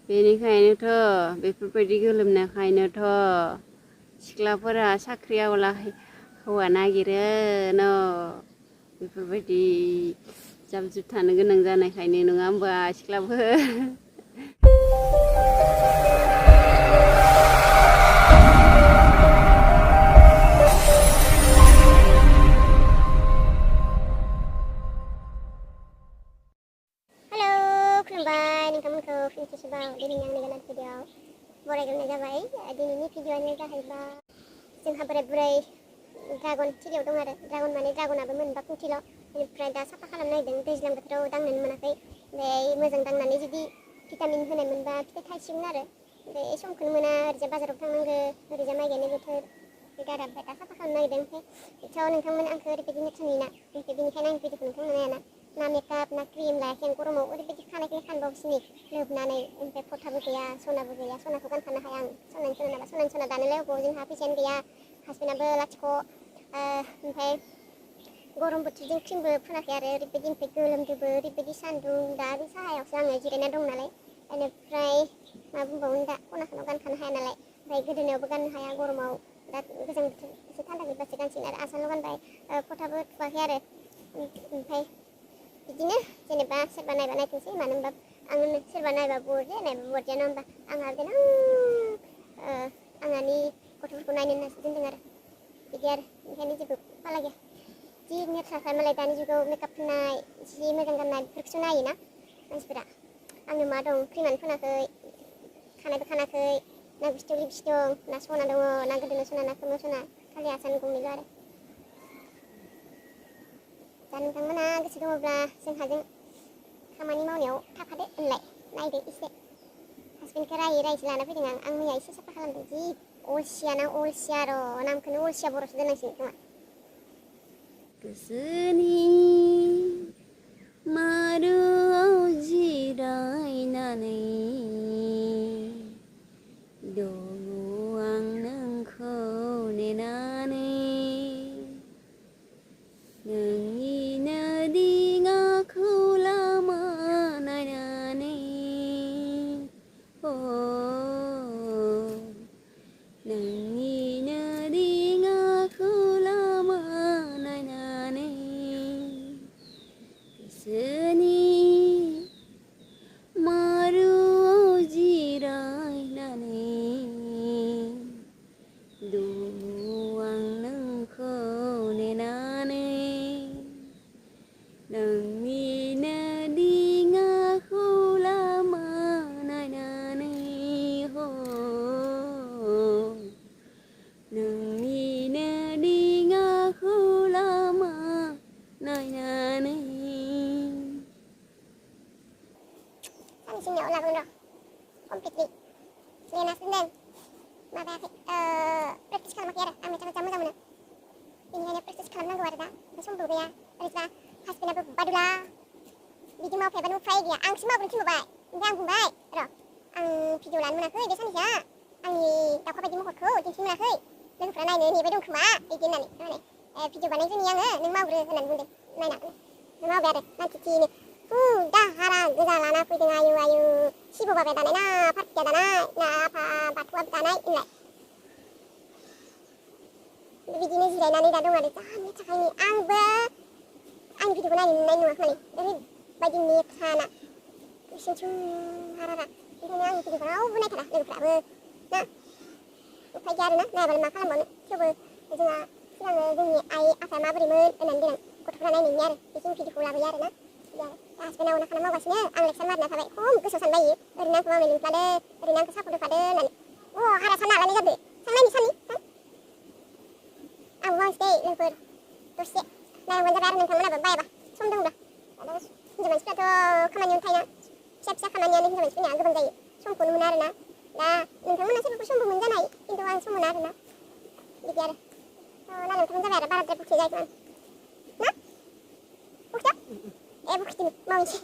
बेनिखायनोथ' बेफोरबायदि गोलोमनायखायनोथ' सिख्लाफोरा साख्रि आवला हौवा नागिरो न' बेफोरबायदि जाब जुब थानो गोनां जानायखायनो नङा होमबा सिख्लाफोर बरायग्रोनाय जाबाय दिनैनि भिडिअ'आनो जाहैबाय जोंहा बोराय बुरै ड्रागन थिलियाव दं आरो ड्रागन माने ड्रागनाबो मोनबा खुंथिल' बेनिफ्राय दा साफा खालामनो नागिरदों दैज्लां बोथोराव दांनोनो मोनाखै ओमफ्राय मोजां दांनानै जुदि भिटामिन होनाय मोनबा फिथाइ थायसिगोन आरो ओमफ्राय समखौनो मोना ओरैजा बाजाराव थांनांगौ ओरैजा माइ गायनाय बोथोर गारा ओमफ्राय दा साफा खालामनो नागिरदों ओमफ्राय नोंथांमोन आंखौ ओरैबायदि नेचार नुयोना ओमफ्राय बेनिखायनो आं भिडिअखौ नोंथांमोन नायाना ना मेकआप ना क्रिम लायाखै आं गरमाव ओरैबायदि खानायखौनो खानबावसिनि लोबनानै ओमफ्राय फथाबो गैया सनाबो गैया सनाखौ गानखानो हाया आं सनानि सना दानोलाय अबाव जोंहा फैसायानो गैया हासबेन्डआबो लाथिख' ओमफ्राय गरम बोथोरजों क्रिमबो फुनाखै आरो ओरैबायदि ओमफ्राय गोलोमदोबो ओरैबायदि सान्दुं दा बे साहायावसो आङो जिरायना दं नालाय बेनिफ्राय मा बुंबावनो दा खनाखौनो गानखानो हाया नालाय ओमफ्राय गोदोनायावबो गाननो हाया गरमाव दा गोजां बोथोर एसे थान्दा जोब्बासो गानसिगोन आरो आसानल' गानबाय फथाबो थुवाखै आरो ओमफ्राय बिदिनो जेनेबा सोरबा नायबा नायथोंसै मानो होनबा आं सोरबा नायबा बरजाया नायबा बरजाया नङा होनबा आंहा देनां आंहानि गथ'फोरखौ नायनो होननासो दोनदों आरो बिदि आरो ओंखायनो जेबो फाला गैया जि नेचारखाय मालाय दानि जुगाव मेकआप फुननाय जि मोजां गाननाय बेफोरखौसो नायोना मानसिफोरा आंनो मा दं क्रिमानो फुनाखै खानायबो खानाखै ना गुस्थियाव लिपस्टिक दं ना सना दङ ना गोदोनायाव सना ना खोमायाव सना खालि आसान गंनैल' आरो दा नोंथांमोना गोसो दङब्ला जोंहाजों खामानि मावनायाव थाफादो होनलाय नायदो एसे हासबेन्डखौ रायै लाना फैदों आं मैया एसे साफा खालामदों जि अलसिया ना अलसिया र' नामखौनो अलसिया बर'सो दोननांसिगोन खोमा गोसोनि मारुआव जिरायनानै दङ आं नोंखौ नेनानै नोंनिनो दिङाखौ लामा नायनानै नोंनिनो दिङाखौ लामा नायनानै गोसोनि मारुआव जिरायनानै दङ आं नोंखौ नेनानै नोंनिनो दिङाखौ लामा नायनानै नोंनिनो दिङाखौ लामा नायनानै साननैसोनियाव लागोन र' कमप्लिटलि लिरनासो दोनदों माबायाखै प्रेक्टिस खालामाखै आरो आं मेथाइखौ जा मोजां मोनो बेनिखायनो प्रेक्टिस खालामनांगौ आरो दा समबो गैया ओरैजा हासबेन्डआबो बादुला बिदि मावफायाबानो उफाय गैया आंसो मावग्रोनो थिनबावबाय ओमफ्राय आं बुंबाय र' आं भिडिअ लानो मोनाखै बे साननैसोआ आंनि दाउखा बायदि महरखौ दिन्थिनो मोनाखै लोगोफ्रा नायनो नेबाय दं खोमा बिदि होननानै माने भिडिअ बानायग्रोनि आङो नों मावग्रो होननानै बुंदों नायना मावबाय आरो मानसिथिनो दाहारा गोजा लाना फैदों आयु आयु शिब बाबाया दानाय ना पार्बतिया दानाय ना आफा बाथौआ दानाय होनलाय बिदिनो जिरायनानै दा दं आरो जा मेथाखायनि आंबो आंनि भिडिअखौ नायनो मोननाय नङा माने ओरैबायदि मेथाना इसोरथिं हारारा ओंखायनो आंनि भिडिअखौ रावबो नायथारा लोगोफ्राबो ना उफाय गैया आरोना नायाबालाय मा खालामबावनो थेवबो जोंहा सिगाङो जोंनि आइ आफाया माबोरैमोन होननानै देनां गथ'फ्रा नायनायनि आरो बेजों भिडिअखौ लाबोयो आरोना बिदि आरो हासबेन्डआ अना खालाम मावगासिनो आं लेक्सार मारिना थाबाय खम गोसोआव सानबाय ओरैनो आंखौ मावनो लिंफ्लादो ओरैनो आंखौ सापर्ट होफादो होननानै हारा सानना लानाय जादो साननायनि साननि आं मावनोसै दे लोगोफोर दसे नायनांगौनो जाबाय आरो नोंथांमोनाबो बायाबा सम दंब्ला आरो हिन्जाव मानसिफ्राथ' खामानियावनो थायोना फिसा फिसा खामानियानो हिन्जाव मानसिफोरनिया गोबां जायो समखौनो मोना आरोना दा नोंथांमोना सोरबाफोर समबो मोनजानो हायो खिन्थु आं सम मोना आरोना बिदि आरो नायनांगौनो जाबाय आरो बाराद्राय बुखि जायोखोमा ना बुखिथ' बुखिथिनि मावनोसै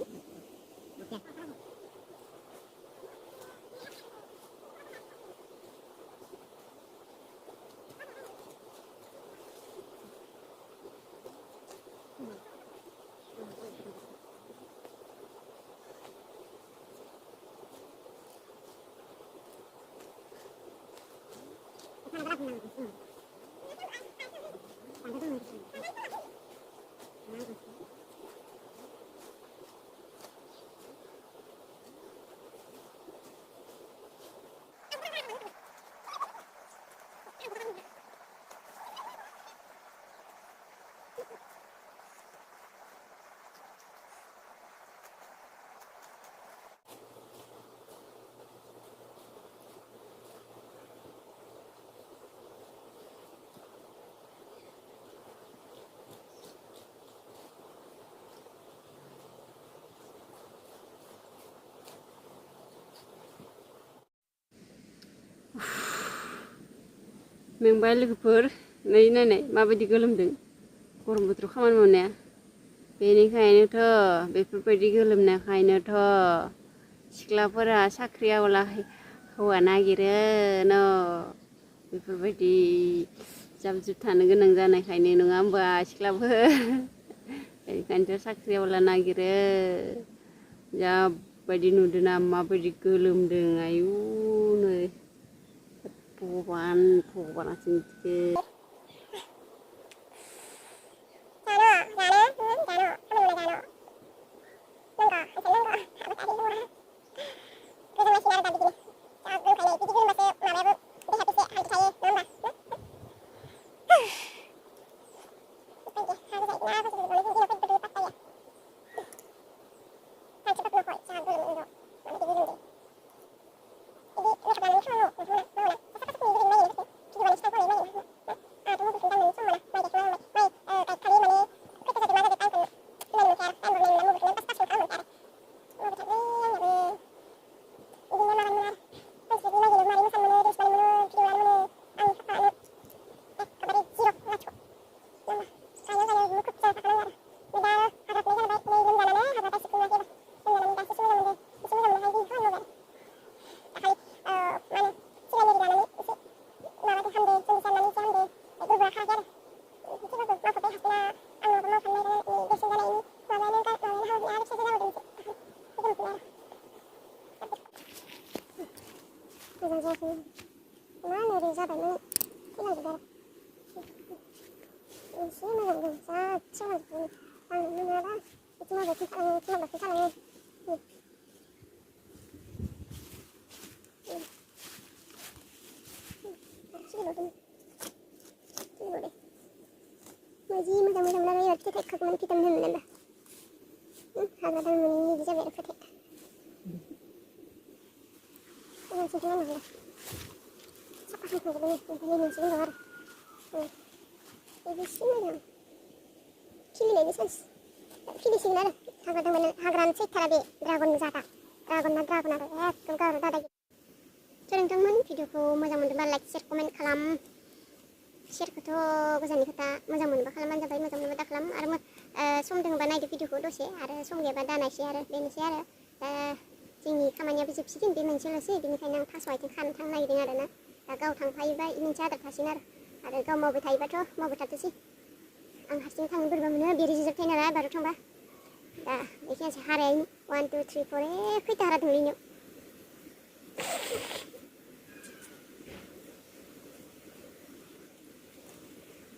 मेंबाय लोगोफोर नै नायनाय माबायदि गोलोमदों गरम बोथोराव खामानि मावनाया बेनिखायनोथ' बेफोरबायदि गोलोमनायखायनोथ' सिख्लाफोरा साख्रि आवला हौवा नागिरो न' बेफोरबायदि जाब जुब थानो गोनां जानायखायनो नङा होमबा सिख्लाफोर बेनिखायनोथ' साख्रि आवला नागिरो जाबायदि नुदों ना माबायदि गोलोमदों आयु नै भगबानासो मिथिगो हाग्रान सैथारा बे ड्रागन जाता ड्रागन आरो एकदम गार दादा नोंथांमोन भिडिअखौ मोजां मोनदोंबा लाइक शेयार कमेन्ट खालाम शेयारखौथ' गोजाननि खोथा मोजां मोनबा खालामबानो जाबाय मोजां मोनबा दा खालाम आरो सम दङबा नायदो भिडिअखौ दसे आरो सम गैयाबा दानायसै आरो बेनोसै आरो जोंनि खामानियाबो जोबसिगोन बे मोनसेल'सै बेनिखायनो आं थास' आथिं खानो थांनो नागिरदों आरोना दा गाव थांफायोबा मोनसे आदार थासिगोन आरो गाव मावबाय थायोबाथ' मावबाय थाथोंसै आं हारसिं थांनो बोरैबा मोनो बेरे जोबथाय नालाय बाराव थांबा दा बेखिनियानोसै हारायानो 1 2 3 4 खैथा हारा दं बेनियाव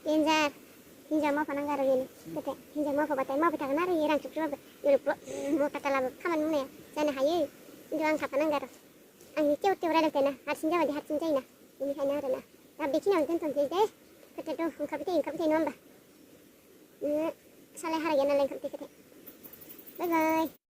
डेन्जार हिन्जाव मावफानांगौ आरो बेनो खोथाया हिन्जाव मावफाबाथाय मावबाय थागोन आरो रांख्रुबख्रुबाबो मथाथालाबो खामानि मावनाया जानो हायो खिन्थु आं थाफानांगौ आरो आंनि तेव तेव रायलायबाय थायोना हारसिं जाबादि हारसिं जायोना बेनिखायनो आरोना दा बेखिनियावनो दोनथ'नोसै दे खोथायाथ' ओंखारबाय थायो नङा होमबा सालाय हारा गैया नालाय ओंखारबाय थायो खोथाया बाय बाय